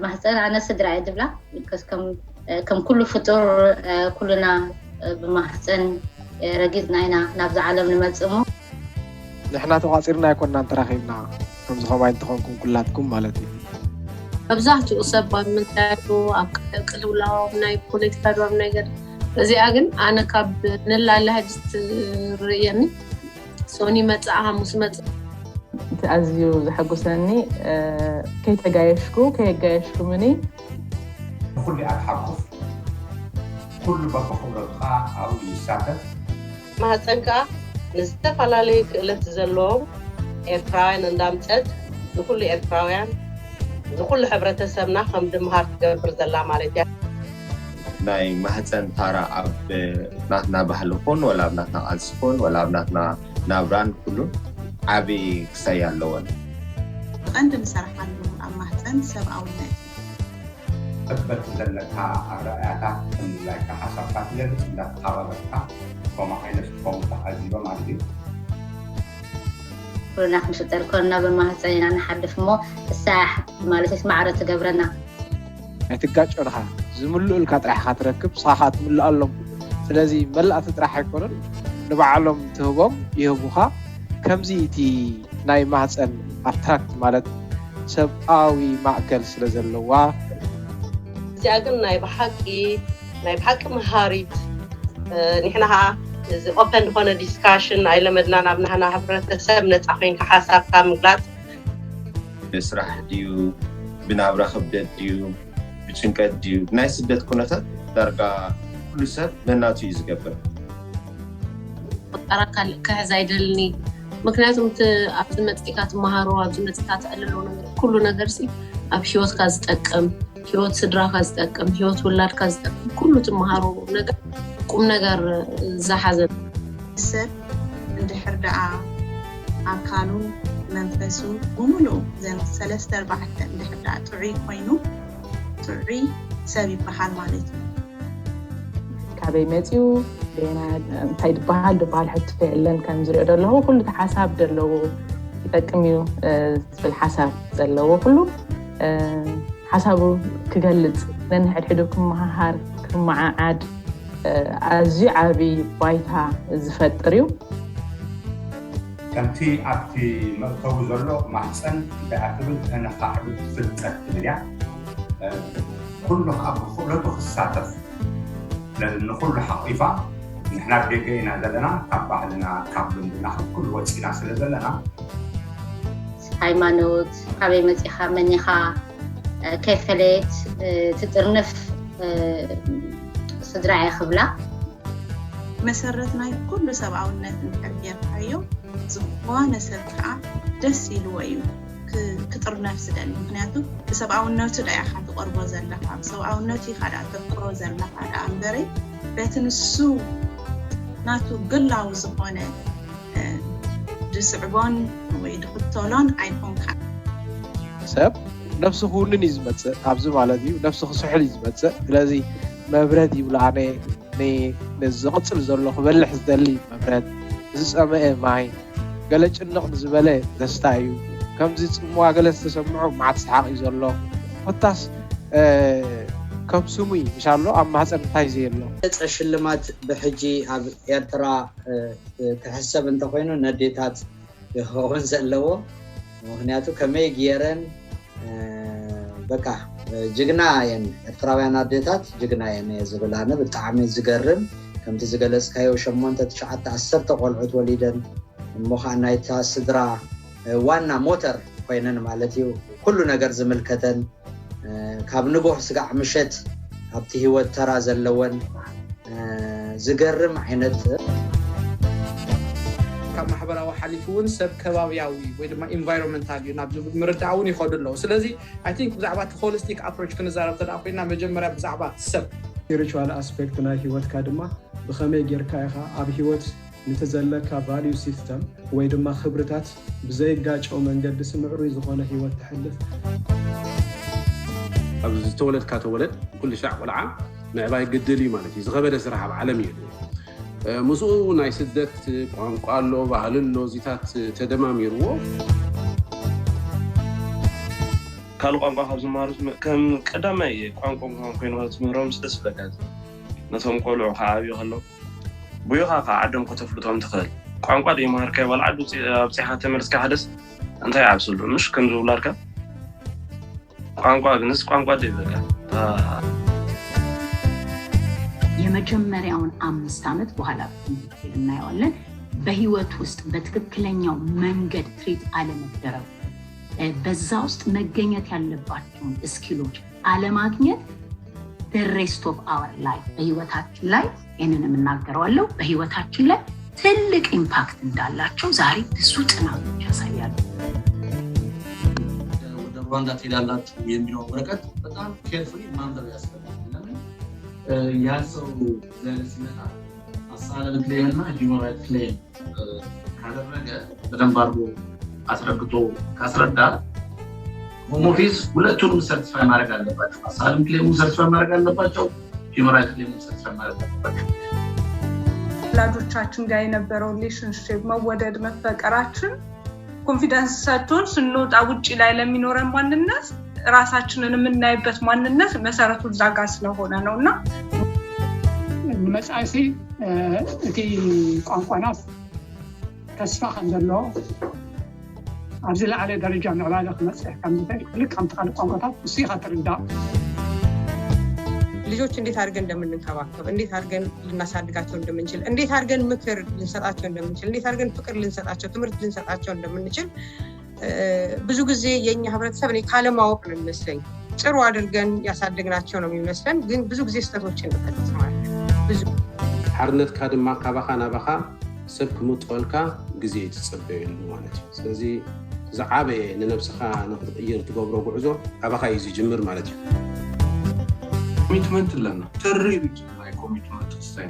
ማህፀን ኣነ ስድራ እየ ዝብላ። ከም ኩሉ ፍጡር ኩልና ብማህፀን ረጊፅና ኢና ናብዚ ዓለም ንመፅእ እሞ ንሕና ተቋፂርና ኣይኮናን ተራኺብና። ከምዚ ከማይ እንተኾንኩም ኩላትኩም ማለት እዩ። መብዛሕትኡ ሰብ ኣብ ምንታይቱ ኣብ ቅልውላዎም ናይ ፖለቲካ ድባብ ነገር እዚኣ ግን ኣነ ካብ ንላለ ሕጂ ትርእየኒ ሶኒ መፅእ ሓሙስ መፅእ እቲ ኣዝዩ ዘሐጉሰኒ ከይተጋየሽኩ ከየጋየሽኩምኒ ንኹሉ ኣብ ሓቁፍ ኩሉ በብኽብረቱ ከዓ ኣብኡ ይሳተፍ። ማህፀን ከዓ ንዝተፈላለዩ ክእለት ዘለዎም ኤርትራውያን እንዳምፀት ንኩሉ ኤርትራውያን ንኩሉ ሕብረተሰብና ከም ድምሃር ትገብር ዘላ ማለት እያ። ናይ ማህፀን ታራ ኣብ ናትና ባህሊ ኹን ወላ ኣብ ናትና ቃልሲ ኹን ወላ ኣብ ናትና ናብራን ኩሉን ዓብዪ ክሳይ ኣለወን። ቀንዲ ንሰርሓሉ ኣብ ማህፀን ሰብኣውነት እዩ። በቲ ዘለካ ኣረኣእያታት ከም ድላይካ ሓሳብካ ትገልፅ እንዳተሓባበርካ ከምኡ ዓይነት ክኸውን ተዓዚበ ማለት እዩ። ኩልና ክንፍጠር ከለና ብማህፀን ኢና ንሓልፍ እሞ እሳ ማለት ማዕረ ትገብረና። ኣይትጋጮ ድኻ ዝምልኡልካ ጥራሕ ኢኻ ትረክብ፣ ንስኻ ከዓ ትምልኣሎም። ስለዚ መላእቲ ጥራሕ ኣይኮኑን ንባዕሎም ትህቦም ይህቡኻ። ከምዚ እቲ ናይ ማህፀን ኣብትራክት ማለት ሰብኣዊ ማእከል ስለ ዘለዋ እዚኣ ግን ናይ ብሓቂ ናይ ብሓቂ መሃሪት ንሕና ከዓ እዚ ኦፐን ዝኾነ ዲስካሽን ኣይለመድናን ኣብ ናህና ሕብረተሰብ ነፃ ኮይንካ ሓሳብካ ምግላፅ ብስራሕ ድዩ ብናብራ ክብደት ድዩ ብጭንቀት ድዩ ናይ ስደት ኩነታት ዳርጋ ኩሉ ሰብ ነናቱ እዩ ዝገብር። ቆጠራካ ክሕዝ ኣይደልኒ ምክንያቱም እቲ ኣብዚ መፅኢካ ትመሃሮ ኣብዚ መፅኢካ ትዕልሎ ነገር ኩሉ ነገር ሲ ኣብ ህይወትካ ዝጠቅም ህይወት ስድራካ ዝጠቅም ህይወት ውላድካ ዝጠቅም ኩሉ ትመሃሮ ነገር ቁም ነገር ዝሓዘ ሰብ እንድሕር ደኣ ኣካሉ መንፈሱ ብምሉእ ዘን ሰለስተ ኣርባዕተ እንድሕር ደኣ ጥዑይ ኮይኑ ጥዑይ ሰብ ይበሃል ማለት እዩ። ካበይ መፅዩ እንታይ ዝበሃል ዝበሃል ሕቶ የለን ከም ዝሪኦ ዘለኹ ኩሉ እቲ ሓሳብ ዘለዎ ይጠቅም እዩ ዝብል ሓሳብ ዘለዎ ኩሉ ሓሳቡ ክገልፅ ነንሕድሕዱ ክመሃሃር ክመዓዓድ ኣዝዩ ዓብዪ ባይታ ዝፈጥር እዩ። ከምቲ ኣብቲ መእተዊ ዘሎ ማህፀን እንታይ ትብል ተነኻዕብት ፍልጠት ትብል እያ። ኩሉ ከዓ ብክእለቱ ክሳተፍ ስለዚ ንኩሉ ሓቂፋ ንሕና ኣብ ደገ ኢና ዘለና ካብ ባህልና ካብ ልምድና ካብ ኩሉ ወፂና ስለ ዘለና ሃይማኖት ካበይ መፂኻ መኒኻ ከይፈለየት ትጥርንፍ ስድራ እየ ክብላ መሰረት ናይ ኩሉ ሰብኣውነት እንድሕር ጌርካዮ ዝኾነ ሰብ ከዓ ደስ ኢልዎ እዩ ክጥርነፍ ዝደሊ ምክንያቱ ብሰብኣውነቱ ዳ ኢኻ ትቐርቦ ዘለኻ ብሰብኣውነቱ ኢኻ ዳ ተፍቅሮ ዘለኻ ዳ እምበረይ በቲ ንሱ ናቱ ግላዊ ዝኾነ ድስዕቦን ወይ ድኽተሎን ኣይኮንካን። ሰብ ነብሱ ክውንን እዩ ዝመፅእ ኣብዚ ማለት እዩ ነብሱ ክስሕል እዩ ዝመፅእ ስለዚ መብረድ ይብሉ ኣነ ንዝቕፅል ዘሎ ክበልሕ ዝደሊ መብረድ ዝፀመአ ማይ ገለ ጭንቕ ንዝበለ ደስታ እዩ ከምዚ ፅምዋ ገለ ዝተሰምዖ ማዓት ሰሓቕ እዩ ዘሎ ኮታስ ከም ስሙ እዩ ምሻሎ ኣብ ማህፀን እንታይ ዘየሎ ገጸ ሽልማት ብሕጂ ኣብ ኤርትራ ክሕሰብ እንተኾይኑ ነዴታት ይኸውን ዘለዎ ምክንያቱ ከመይ ገይረን በቃ ጅግና የን ኤርትራውያን ኣዴታት ጅግና የን እየ ዝብል ኣነ ብጣዕሚ ዝገርም ከምቲ ዝገለፅካዮ ሸሞንተ ትሽዓተ ዓሰርተ ቆልዑት ወሊደን እሞ ከዓ ናይታ ስድራ ዋና ሞተር ኮይነን ማለት እዩ ኩሉ ነገር ዝምልከተን ካብ ንጎህ ስጋዕ ምሸት ኣብቲ ህይወት ተራ ዘለወን ዝገርም ዓይነት ካብ ማሕበራዊ ሓሊፉ እውን ሰብ ከባብያዊ ወይ ድማ ኢንቫይሮንመንታል እዩ ናብ ምርዳእ እውን ይኸዱ ኣለዉ ስለዚ ኣይ ቲንክ ብዛዕባ እቲ ሆሊስቲክ ኣፕሮች ክንዛረብ ተደኣ ኮይና መጀመርያ ብዛዕባ ሰብ ስፒሪቹዋል ኣስፔክት ናይ ህይወትካ ድማ ብኸመይ ጌርካ ኢኻ ኣብ ህይወት ንቲ ዘለካ ቫልዩ ሲስተም ወይ ድማ ክብርታት ብዘይጋጨው መንገዲ ስምዕሩይ ዝኾነ ህይወት ተሕልፍ። ኣብዚ ዝተወለድካ ተወለድ ኩሉ ሻዕ ቆልዓ ምዕባይ ግድል እዩ ማለት እዩ። ዝኸበደ ስራሕ ኣብ ዓለም እዩ። ምስኡ ናይ ስደት ቋንቋ ኣሎ፣ ባህሊ ኣሎ፣ እዚታት ተደማሚርዎ። ካልእ ቋንቋ ካብ ዝመሃሩ ከም ቀዳማይ ቋንቋ ኮይኖም ክትምህሮም ደስ ይብለካ። ነቶም ቆልዑ ክዓብዩ ከለዉ ብዩኻ ከዓ ዓዶም ከተፍልጦም ትኽእል። ቋንቋ ዘይመሃርካዮ ዋላ ዓዲ ውፅእ ኣብፂኻ ተመልስካ ሓደስ እንታይ ይዓብስሉ ምሽ ከምዚ ውላድካ ቋንቋ ግንስ ቋንቋ ዘይብለካ የመጀመሪያውን አምስት ዓመት በኋላ እናየዋለን በህይወት ውስጥ በትክክለኛው መንገድ ትሪት አለመደረጉ በዛ ውስጥ መገኘት ያለባቸውን ስኪሎች አለማግኘት rest of our life በህይወታችን ላይ ይህንን የምናገረዋለው በህይወታችን ላይ ትልቅ ኢምፓክት እንዳላቸው ዛሬ ብዙ ጥናቶች ያሳያሉ። ወደ ሩዋንዳ ትሄዳላችሁ የሚለው ወረቀት በጣም carefully ማንበብ ያስፈልጋል። ለምን ያ ሰው ዘር ሲመጣ asylum claim እና human rights claim ካደረገ በደንብ አድርጎ አስረግጦ ካስረዳ home office ሁለቱንም certify ማድረግ አለባቸው። Asylum claim ኡን certify ማድረግ አለባቸው። Human rights claim ኡን certify ማድረግ አለባቸው። ወላጆቻችን ጋር የነበረው relationship መወደድ መፈቀራችን confidence ሰጥቶን ስንወጣ ውጭ ላይ ለሚኖረን ማንነት ራሳችንን የምናይበት ማንነት መሰረቱ እዛ ጋር ስለሆነ ነው እና ንመጻኢሲ እቲ ቋንቋና ተስፋ ከም ዘሎ ኣብዚ ላዕለ ደረጃ ምዕባለ ክመፅእ ከም ዝኽእል ክልል ከምቲ ካልእ ቋንቋታት ንሱ ኢኻ ትርዳእ። ልጆች እንዴት አድርገን እንደምንንከባከብ፣ እንዴት አድርገን ልናሳድጋቸው እንደምንችል፣ እንዴት አድርገን ምክር ልንሰጣቸው እንደምንችል፣ እንዴት አድርገን ፍቅር ልንሰጣቸው፣ ትምህርት ልንሰጣቸው እንደምንችል ብዙ ጊዜ የኛ ህብረተሰብ እኔ ካለማወቅ ነው የሚመስለኝ። ጥሩ አድርገን ያሳደግናቸው ነው የሚመስለን፣ ግን ብዙ ጊዜ ስህተቶችን እንፈጽማለን። ብዙ ሓርነትካ ድማ ካባኻ ናባኻ ሰብ ክምጠልካ ግዜ ትጸበየሉ ማለት እዩ። ስለዚ ዝዓበየ ንነብስኻ ንክትቕይር ትገብሮ ጉዕዞ ካባኻ እዩ ዝጅምር ማለት እዩ። ኮሚትመንት ኣለና። ተሪር ናይ ኮሚትመንት ክስታይ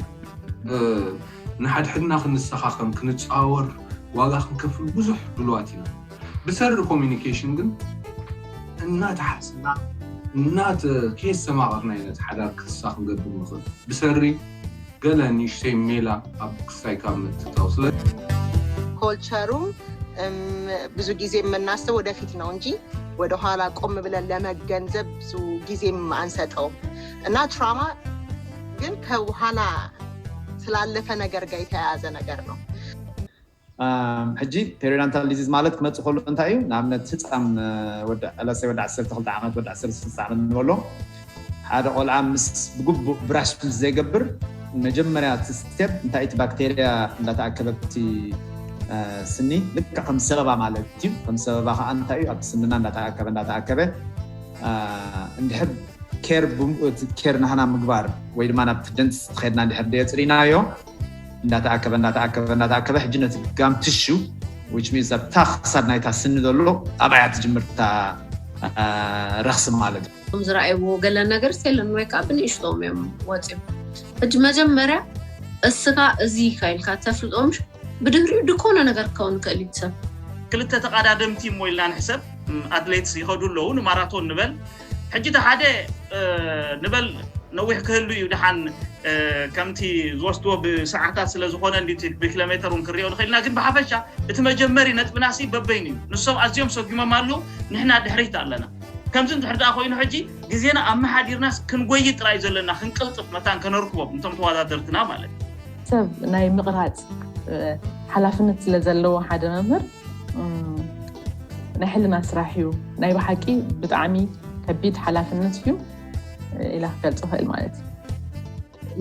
ንሓድሕድና ክንሰኻኸም ክንፃወር ዋጋ ክንከፍል ብዙሕ ድልዋት ኢና። ብሰሪ ኮሚኒኬሽን ግን እናተሓስና እናተ ከየስተማቐርና ኢና እቲ ሓዳር ክሳ ክንገብር ንኽእል። ብሰሪ ገለ ንእሽተይ ሜላ ኣብ ክስታይ ካብ ምትታው ስለ ኮልቸሩ ብዙ ጊዜ የምናስብ ወደፊት ነው እንጂ ወደኋላ ቆም ብለን ለመገንዘብ ብዙ ጊዜም አንሰጠውም እና ትራማ ግን ከኋላ ስላለፈ ነገር ጋር የተያያዘ ነገር ነው። ሕጂ periodontal disease ማለት ክመፅእ ከሎ እንታይ እዩ? ንኣብነት ህፃን ወዲ ዕለሰይ ወዲ ዓሰርተ ክልተ ዓመት ወዲ ዓሰርተ ሰለስተ ዓመት ንበሎ ሓደ ቆልዓ ምስ ብግቡእ ብራሽ ምስ ዘይገብር መጀመርያ እቲ step እንታይ እቲ ባክቴርያ እንዳተኣከበ እቲ ስኒ ልክዕ ከም ሰበባ ማለት እዩ። ከም ሰበባ ከዓ እንታይ እዩ ኣብቲ ስንና እንዳተኣከበ እንዳተኣከበ እንድሕር care care ናህና ምግባር ወይ ድማ ናብቲ dentist ከድና እንድሕር ደየፅሪናዮ እንዳተኣከበ እንዳተኣከበ እንዳተኣከበ ሕጂ ነቲ gum tissue which means ኣብታ ክሳድ ናይታ ስኒ ዘሎ ኣብኣያ ትጅምር እታ ረኽሲ ማለት እዩ። እቶም ዝረኣይዎ ገለ ነገር የለን ወይ ከዓ ብንእሽቶም እዮም ወፂኦም። ሕጂ መጀመርያ እስኻ እዚ ኢኻ ኢልካ ተፍልጦም ብድሕሪኡ ድኮነ ነገር ክኸውን ይኽእል እዩ ሰብ። ክልተ ተቓዳደምቲ እሞ ኢልና ንሕሰብ። ኣትሌትስ ይኸዱ ኣለዉ ንማራቶን ንበል። ሕጂ እቲ ሓደ ንበል ነዊሕ ክህሉ እዩ ድሓን ከምቲ ዝወስድዎ ብሰዓታት ስለ ዝኾነ እንዲ ብኪሎ ሜተር እውን ክሪኦ ንኽእል ኢና። ግን ብሓፈሻ እቲ መጀመሪ ነጥብና ሲ በበይኑ እዩ። ንሶም ኣዝዮም ሰጉሞም ኣለዉ፣ ንሕና ድሕሪት ኣለና። ከምዚ እንድሕር ደኣ ኮይኑ ሕጂ ግዜና ኣመሓዲርናስ ክንጎይ ጥራይ ዘለና ክንቅልጥፍ መታን ከነርክቦም እንቶም ተወዳደርትና ማለት እዩ። ሰብ ናይ ምቕራፅ ሓላፍነት ስለ ዘለዎ ሓደ መምህር ናይ ሕልና ስራሕ እዩ። ናይ ብሓቂ ብጣዕሚ ከቢድ ሓላፍነት እዩ ኢላ ክገልፆ ክእል ማለት እዩ።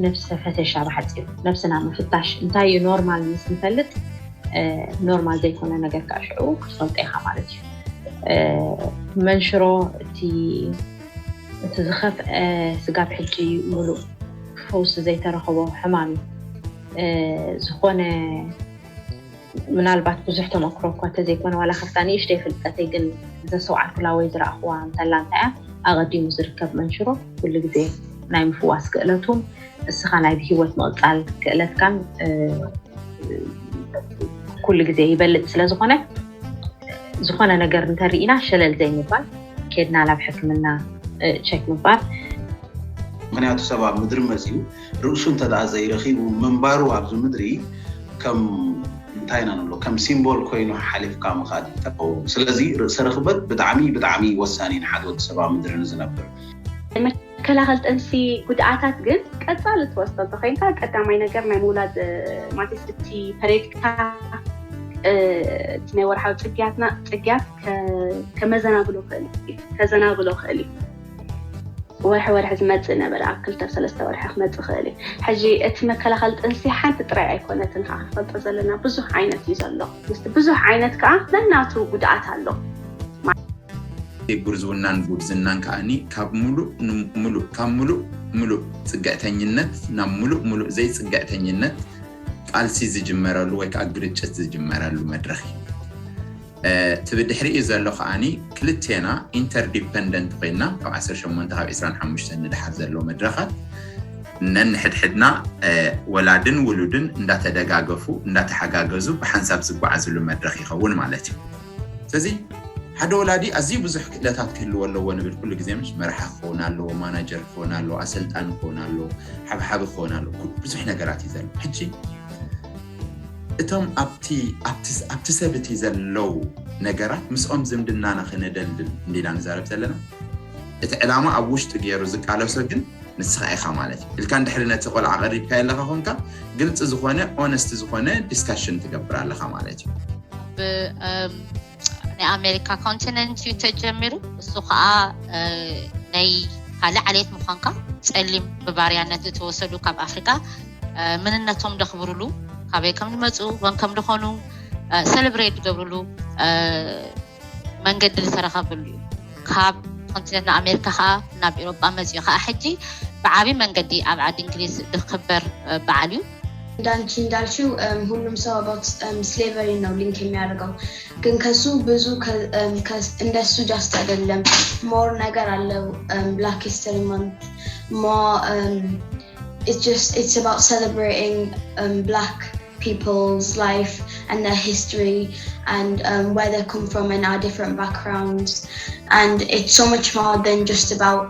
ነብሰ ፈተሻ ብሓፂሩ ነብስና ምፍታሽ እንታይ እዩ ኖርማል ምስ ንፈልጥ ኖርማል ዘይኮነ ነገር ከዓ ሽዑ ክትፈልጦ ኢኻ ማለት እዩ። መንሽሮ እቲ እቲ ዝኸፍአ ስጋብ ሕጂ ሙሉእ ፈውሲ ዘይተረኸቦ ሕማም እዩ። ዝኾነ ምናልባት ብዙሕ ተመክሮ እኳ እንተዘይኮነ ዋላ ካብታ ንእሽተይ ፍልጠተይ ግን ዘስተውዓልኩላ ወይ ዝረኣኽዋ እንተላ እንታይ እያ ኣቐዲሙ ዝርከብ መንሽሮ ኩሉ ግዜ ናይ ምፍዋስ ክእለቱን እስኻ ናይ ብሂወት ምቕጻል ክእለትካን ኩሉ ግዜ ይበልጽ ስለ ዝኾነ ዝኾነ ነገር እንተሪኢና ሸለል ዘይምባል ኬድና ናብ ሕክምና ቸክ ምባል። ምክንያቱ ሰብ ኣብ ምድሪ መፅዩ ርእሱ እንተ ዘይረኺቡ ምንባሩ ኣብዚ ምድሪ ከም እንተ እንታይ ኢና ንብሎ፣ ከም ሲምቦል ኮይኑ ሓሊፍካ ምኻድ ይጠቀው። ስለዚ ርእሰ ርክበት ብጣዕሚ ብጣዕሚ ወሳኒ ንሓደ ወዲ ሰብ ኣብ ምድሪ ንዝነብር። መከላኸል ጥንሲ ጉድኣታት ግን ቀጻሊ ትወስዶ እንተኮይንካ ቀዳማይ ነገር ናይ ምውላድ ማለት እቲ ፐሬድካ እቲ ናይ ወርሓዊ ጽግያትና ጽግያት ከመዘናግሎ ክእል ከዘናግሎ ክእል እዩ። ወርሒ ወርሒ ዝመፅእ ነበረ ኣብ ክልተ ሰለስተ ወርሒ ክመፅእ ክእል እዩ። ሕጂ እቲ መከላኸል ጥንሲ ሓንቲ ጥራይ ኣይኮነትን ከዓ ክፈልጦ ዘለና ብዙሕ ዓይነት እዩ ዘሎ። ምስቲ ብዙሕ ዓይነት ከዓ ነናቱ ጉድኣት ኣሎ። ጉርዝውናን ጉብዝናን ከዓኒ ካብ ሙሉእ ሙሉእ ካብ ሙሉእ ሙሉእ ፅግዕተኝነት ናብ ሙሉእ ሙሉእ ዘይፅግዕተኝነት ቃልሲ ዝጅመረሉ ወይ ከዓ ግርጭት ዝጅመረሉ መድረክ እዩ። እቲ ብድሕሪኡ ዘሎ ከዓኒ ክልቴና ኢንተርዲፐንደንት ኮይና ካብ ዓሰርተ ሸሞንተ ካብ ዕስራን ሓሙሽተን ንድሓር ዘሎ መድረኻት ነንሕድሕድና ወላድን ውሉድን እንዳተደጋገፉ እንዳተሓጋገዙ ብሓንሳብ ዝጓዓዝሉ መድረክ ይኸውን ማለት እዩ። ስለዚ ሓደ ወላዲ ኣዝዩ ብዙሕ ክእለታት ክህልዎ ኣለዎ ንብል ኩሉ ግዜ፣ ምሽ መርሓ ክኸውን ኣለዎ፣ ማናጀር ክኸውን ኣለዎ፣ ኣሰልጣኒ ክኸውን ኣለዎ፣ ሓብሓቢ ክኸውን ኣለዎ፣ ብዙሕ ነገራት እዩ ዘሎ። ሕጂ እቶም ኣብቲ ኣብቲ ሰብ እቲ ዘለዉ ነገራት ምስኦም ዝምድናና ክነደልድል እንዲና ንዛረብ ዘለና፣ እቲ ዕላማ ኣብ ውሽጢ ገይሩ ዝቃለሶ ግን ንስኻ ኢኻ ማለት እዩ። ኢልካ እንድሕሪ ነቲ ቆልዓ ቀሪብካ ኣለኻ ኮንካ ግልፂ ዝኾነ ኦነስት ዝኾነ ዲስካሽን ትገብር ኣለኻ ማለት እዩ። ናይ ኣሜሪካ ኮንቲነንት እዩ ተጀሚሩ። እሱ ከዓ ናይ ካልእ ዓሌት ምዃንካ ጸሊም ብባርያነት ዝተወሰዱ ካብ ኣፍሪካ መንነቶም ደኽብሩሉ፣ ካበይ ከም ዝመፁ፣ ወን ከም ዝኾኑ ሰለብሬት ዝገብሩሉ መንገዲ ዝተረኸብሉ እዩ። ካብ ኮንቲነንት ኣሜሪካ ከዓ ናብ ኤሮጳ መፅኡ ከዓ ሕጂ ብዓብይ መንገዲ ኣብ ዓዲ እንግሊዝ ዝኽበር በዓል እዩ። እንዳንቺ እንዳልሽው ሁሉም ሰው about slavery ነው ሊንክ የሚያደርገው፣ ግን ከሱ ብዙ እንደሱ just አይደለም። ሞር ነገር አለው። Black History Month more it's just it's about celebrating black people's life and their history and um, where they come from and our different backgrounds, and it's so much more than just about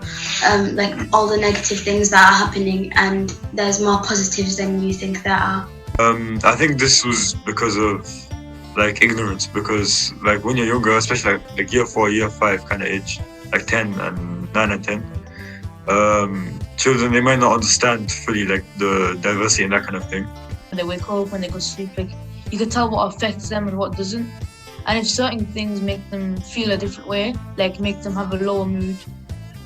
um, like all the negative things that are happening, and there's more positives than you think there are. Um, I think this was because of like ignorance, because like when you're younger, especially like, like year four, year five kind of age, like ten and nine and ten, um, children, they might not understand fully like the diversity and that kind of thing. When they wake up, when they go to sleep, like you can tell what affects them and what doesn't. And if certain things make them feel a different way, like make them have a lower mood,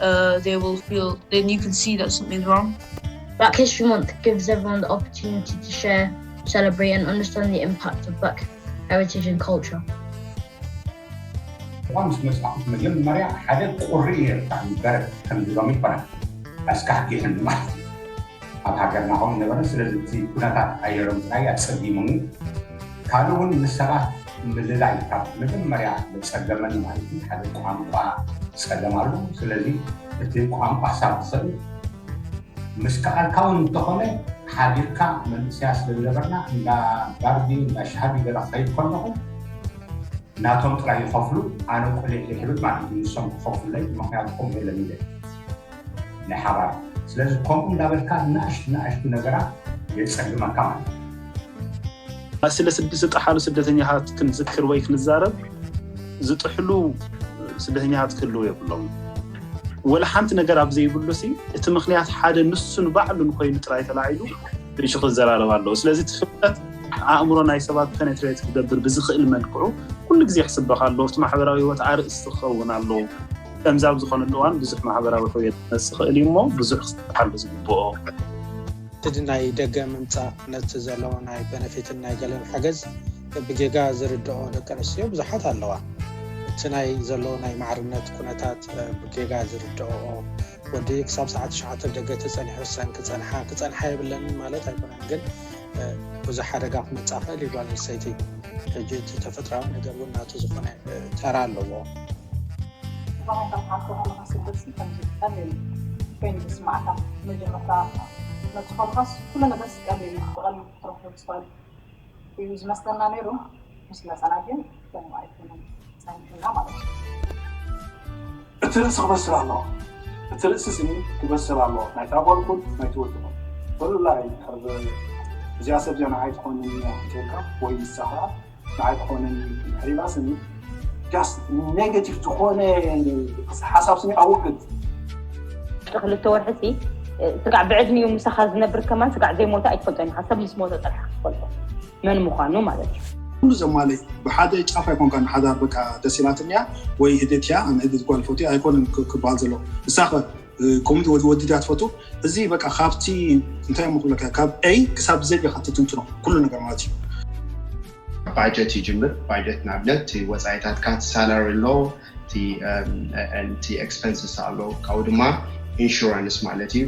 uh, they will feel, then you can see that something's wrong. Black History Month gives everyone the opportunity to share, celebrate and understand the impact of black heritage and culture. እኳ ምስ መጻኹ መጀመርያ ሓደ ቁሪ ነርካ እምበር ከምዚ ሎሚ ይኮና ኣስካሕኪሕኒ ማለት እዩ። ኣብ ሃገርና ከምኡ ነበረ። ስለዚ እቲ ኩነታት ኣየሮም ጥራይ ኣጸጊሙኒ። ካልእ እውን ምስ ሰባት ምልላይ ካብ መጀመርያ ዘጸገመኒ ማለት እዩ ሓደ ቋንቋ ጸገም ኣሎ። ስለዚ እቲ ቋንቋ ሳብ ዝኽእል ምስ ከኣልካ እውን እንተኾነ ሓቢርካ መንእሰያ ስለ ዝነበርና እንዳ ባርዲ እንዳ ሻሃቢ ገዛ ክኸይድ ከለኹ ናቶም ጥራይ ይኸፍሉ ኣነ ቆሊዕ ዘይሕብል ማለት እዩ ንሶም ክኸፍሉለይ ምክንያቱ ከምኡ የለን ኢለ ናይ ሓባር ስለዚ ከምኡ እንዳበልካ ናእሽቱ ናእሽቱ ነገራት የፀግመካ ማለት እዩ ስለ ስደት ዝጠሓሉ ስደተኛታት ክንዝክር ወይ ክንዛረብ ዝጥሕሉ ስደተኛታት ክህልው የብሎም ወላ ሓንቲ ነገር ኣብ ዘይብሉ ሲ እቲ ምክንያት ሓደ ንሱን ባዕሉን ኮይኑ ጥራይ ተላዒሉ ርእሱ ክዘራረብ ኣለዎ ስለዚ እቲ ፍልጠት ኣእምሮ ናይ ሰባት ፐነትሬት ክገብር ብዝኽእል መልክዑ ኩሉ ግዜ ክስበኽ ኣለዎ እቲ ማሕበራዊ ህይወት ኣርእስቲ ክኸውን ኣለዎ ከምዚ ኣብ ዝኾነሉ እዋን ብዙሕ ማሕበራዊ ሕውየት ክመፅእ ይኽእል እዩ እሞ ብዙሕ ክስበሓሉ ዝግብኦ እቲ ናይ ደገ ምምፃእ ነቲ ዘለዎ ናይ በነፊትን ናይ ገለን ሓገዝ ብጌጋ ዝርድኦ ደቂ ኣንስትዮ ብዙሓት ኣለዋ። እቲ ናይ ዘሎ ናይ ማዕርነት ኩነታት ብጌጋ ዝርድኦ ወዲ ክሳብ ሰዓት ትሽዓተ ደገ ተፀኒሑ ሰን ክፀንሓ ክፀንሓ የብለንን ማለት ኣይኮነን ግን ብዙሕ ሓደጋ ክመፃ ክእል እዩ ጓል ኣንስተይቲ ሕጂ እቲ ተፈጥራዊ ነገር እውን ናቱ ዝኾነ ተራ ኣለዎ። ዝኾነ ከም ሓንቲ ከለኻ ስደትሲ ከምዚ ቀሊል ኮይኑ ዝስማዓካ መጀመርታ መፅእ ከለኻስ ኩሉ ነገርስ ቀሊል እዩ ብቐሊሉ ክትረኽቦ ትኽእል እዩ ዝመስለና ነይሩ ምስ መፀና ግን ከምኡ ኣይኮነን ፀኒሑና ማለት እዩ እቲ ርእሲ ክበስር ኣለዎ እቲ ርእሲ ስኒ ክበስር ኣለዎ ናይታ ጓልኩን ናይቲ ወድኹን ብፍላይ ኣብ እዚኣ ሰብ እዚኣ ንዓይ ትኾንኒ እያ ክትልካ ወይ ንሳ ከዓ ንዓይ ትኾንኒ ሕሪላ ስኒ just negative ዝኾነ ሓሳብ ስኒ ኣወግድ። ክልተ ወርሒ ሲ ስጋዕ ብዕድሚኡ ምሳኻ ዝነብር ከማን ስጋዕ ዘይሞተ ኣይትፈልጦን ኢኻ። ሰብ ምስ ሞተ ጥራሕ ክትፈልጦ መን ምዃኑ ማለት እዩ። ኩሉ ዘማለይ ብሓደ ጫፍ ኣይኮንካ ንሓዳር በቃ ደስ ኢላትንያ ወይ ህደት እያ ኣነ ህደት ጓል ፈትዮ ኣይኮነን ክበሃል ዘሎ። ንሳኸ ኮሚት ወዲ ድያ ትፈቱ? እዚ በቃ ካብቲ እንታይ እሞ ክብለካ ካብ ኤ ክሳብ ዘድ ኢኻ ትትንትኖ ኩሉ ነገር ማለት እዩ። ባጀት ይጅምር። ባጀት ንኣብነት እቲ ወፃኢታትካ እቲ ሳላሪ ኣሎ፣ እቲ expenses ኣሎ፣ ካብኡ ድማ ኢንሹራንስ ማለት እዩ።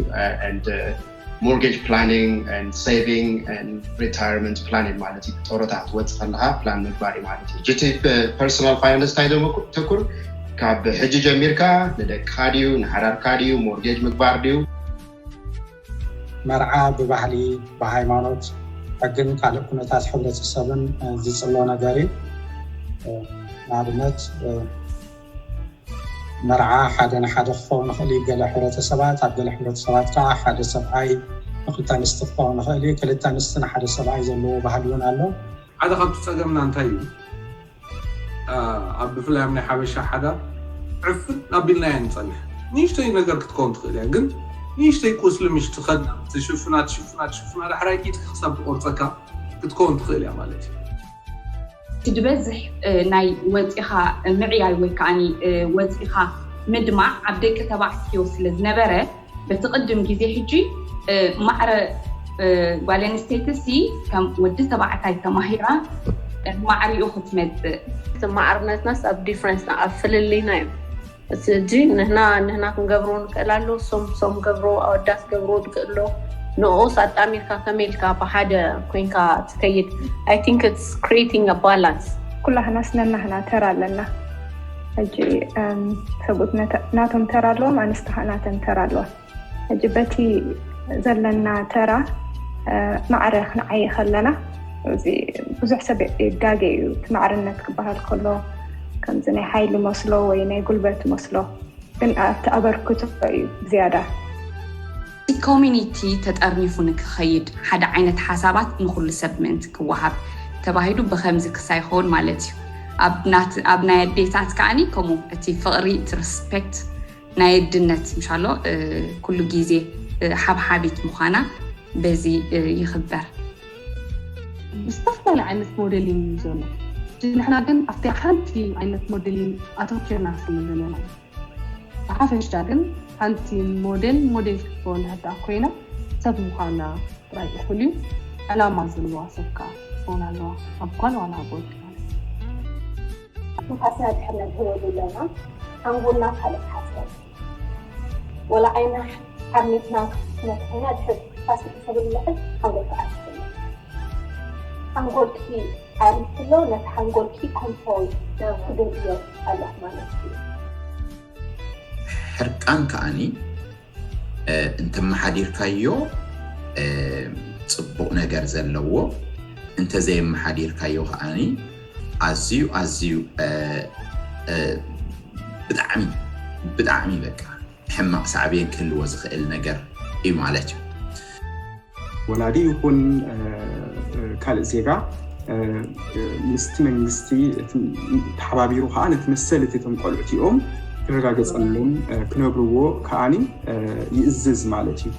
Mortgage planning and saving and retirement planning ማለት እዩ። ጡረታ ክትወፅእ ከለካ ፕላን ምግባር እዩ ማለት እዩ። እቲ personal finance እንታይ ደሞ ተኩር ካብ ሕጂ ጀሚርካ ንደቅካ ድዩ ንሓዳርካ ድዩ ሞርጌጅ ምግባር ድዩ? መርዓ ብባህሊ፣ ብሃይማኖት፣ ሕግን ካልእ ኩነታት ሕብረተሰብን ዝፅሎ ነገር እዩ። ንኣብነት መርዓ ሓደ ንሓደ ክኸውን ይኽእል እዩ። ገለ ሕብረተሰባት ኣብ ገለ ሕብረተሰባት ከዓ ሓደ ሰብኣይ ንክልተ ኣንስቲ ክኸውን ይኽእል እዩ። ክልተ ኣንስቲ ንሓደ ሰብኣይ ዘለዎ ባህሊ እውን ኣሎ። ሓደ ካብቲ ፀገምና እንታይ እዩ? ኣብ ብፍላይ ኣብ ናይ ሓበሻ ሓዳር ዕፍን ኣቢልና ኢና ንፀንሕ። ንእሽተይ ነገር ክትከውን ትኽእል እያ፣ ግን ንእሽተይ ቁስሊ ምሽ ትኸድና ትሽፍና ትሽፍና ትሽፍና ዳሕራይ ኢድካ ክሳብ ትቆርፀካ ክትከውን ትኽእል እያ ማለት እዩ። እቲ ዝበዝሕ ናይ ወፂኻ ምዕያይ ወይ ከዓ ወፂኻ ምድማዕ ኣብ ደቂ ተባዕትዮ ስለ ዝነበረ በቲ ቅድም ግዜ ሕጂ ማዕረ ጓል ኣንስተይቲ ሲ ከም ወዲ ተባዕታይ ተማሂራ ማዕሪኡ ክትመፅእ እቲ ማዕርነትናስ ኣብ ዲፍረንስና ኣብ ፍልልይና እዩ። እቲ ሕጂ ንህና ንህና ክንገብሮ ንክእል ኣሎ ሶም ሶም ገብሮ ኣወዳት ገብሮ ንክእሎ ንኦስ ኣጣሚርካ ከመይ ኢልካ ብሓደ ኮይንካ ትከይድ I think it's creating a balance። ኩላህናስ ነናህና ተራ ኣለና። ሕጂ ሰብኡት ናቶም ተራ ኣለዎም፣ ኣንስቲ ከዓ ናተን ተራ ኣለዋ። ሕጂ በቲ ዘለና ተራ ማዕረ ክንዓይ ከለና እዚ ብዙሕ ሰብ ይዳገ እዩ። እቲ ማዕርነት ክበሃል ከሎ ከምዚ ናይ ሓይሊ መስሎ ወይ ናይ ጉልበት መስሎ፣ ግን ኣብቲ ኣበርክቶ እዩ ዝያዳ። እቲ ኮሚኒቲ ተጠርኒፉ ንክኸይድ ሓደ ዓይነት ሓሳባት ንኹሉ ሰብ ምእንቲ ክወሃብ ተባሂሉ ብኸምዚ ክሳይ ክኸውን ማለት እዩ። ኣብ ናይ ኣዴታት ከዓኒ ከምኡ እቲ ፍቕሪ እቲ ሪስፔክት ናይ ኣድነት ምሻሎ ኩሉ ግዜ ሓብሓቢት ምዃና በዚ ይኽበር። ብዝተፈላለየ ዓይነት ሞዴሊንግ እዩ ዘሎ። ንሕና ግን ኣብቲ ሓንቲ ዓይነት ሞዴሊንግ ኣተኪርና ንስምን ዘለና። ብሓፈሻ ግን ሓንቲ ሞዴል ሞዴል ክትከውን ሕዳእ ኮይና ሰብ ምዃና ጥራይ እኹል እዩ። ዕላማ ዘለዋ ሰብ ከዓ ክትከውን ኣለዋ ኣብ ጓል ዋላ ኣብ ወዲ ማለት እዩ። ትንፋስና ድሕር ነድህበሉ ኣለና። ሓንጎልና ካልእ ክሓስብ ወላ ዓይና ሓሚድና ክትነትሕና ድሕር ትንፋስ እንተብል ልሕል ሓንጎልካ ዓሪፉ ኣሎ። ሓንጎልኪ ዓሪፉ ኣሎ፣ ነቲ ሓንጎልኪ ኮንትሮል ክትገብርዮ ኣለኹ ማለት እዩ። ሕርቃን ከዓኒ እንተመሓዲርካዮ ፅቡቕ ነገር ዘለዎ፣ እንተዘየመሓዲርካዮ ከዓኒ ኣዝዩ ኣዝዩ ብጣዕሚ ብጣዕሚ በቃ ሕማቕ ሳዕቤን ክህልዎ ዝኽእል ነገር እዩ ማለት እዩ። ወላዲ ይኹን ካልእ ዜጋ ምስቲ መንግስቲ ተሓባቢሩ ከዓ ነቲ መሰል እቲ እቶም ቆልዑ እቲኦም ክረጋገፀሎም ክነብርዎ ከዓኒ ይእዝዝ ማለት እዩ።